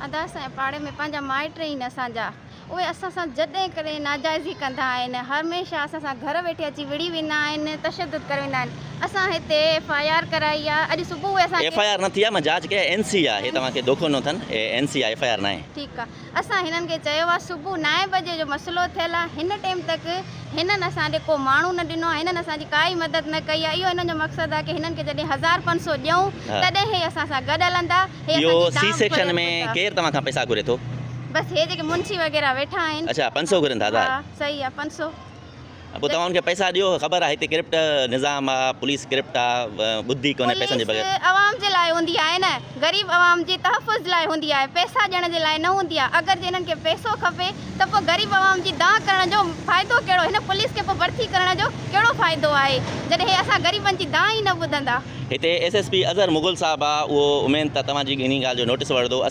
ادا اسان جي پاڙي ۾ پنهنجا مائٽ آهن اسان جا اهي اسان سان جڏهن ڪڏهن ناجائزي ڪندا آهن هميشه اسان سان گهر ويٺي اچي وڙهي ويندا آهن تشدد ڪري ويندا آهن اسان هتي ايف I R ڪرائي آهي اڄ صبح اهي اسان کي ايف I R نه ٿي آهي مان جاچ ڪئي آهي اين سي آهي توهان کي دوکو ڏنو اٿن اين سي آهي ايف I R ناهي. ٺيڪ آ اسان هنن کي چيو آ صبح نائين بجي جو مسئلو ٿيل آ هن ٽيم تڪ هنن اسان ڏي ڪو ماڻهو نه ڏنو آ هنن اسان جي ڪائي مدد نه ڪئي آ اهو هنن جو مقصد آ ڪي هنن کي جڏهن 1500 ڏيون تڏهن هي اسان سان گڏ هلندا هي اهو اسان جي سي دانهن سيڪشن ڦريل ۾ ڪتا. ڪير توهان کان پئسا گهري ٿو؟ بس هي جيڪي منشي وغيره ويٺا آهن. اڇا 500 گهرن ٿا هزار. ها صحيح آ 500. پوء توهان ان کي پئسا ڏيو خبر آ هتي ڪرپٽ نظام آ پوليس ڪرپٽ آ ٻڌي ڪونهي پئسن جي بغير. پوليس عوام جي لاء هوندي آهي نه غريب عوام جي تحفظ لاء هوندي آهي پئسا ڏيڻ جي لاء نه هوندي آهي اگر جي هنن کي پئسو کپي ته پوء غريب عوام جي دانهن ڪرڻ جو فائدو ڪهڙو هن پوليس کي پوء ڀرتي ڪرڻ جو ڪهڙو فائدو آهي جڏهن هي اسان غريبن جي دانهن ئي نه ٻڌندا. هتي S S P Azhar Mughal صاحب آ اهو اميد ته توهان جي انهي ڳالهه جو نوٽس وٺندو.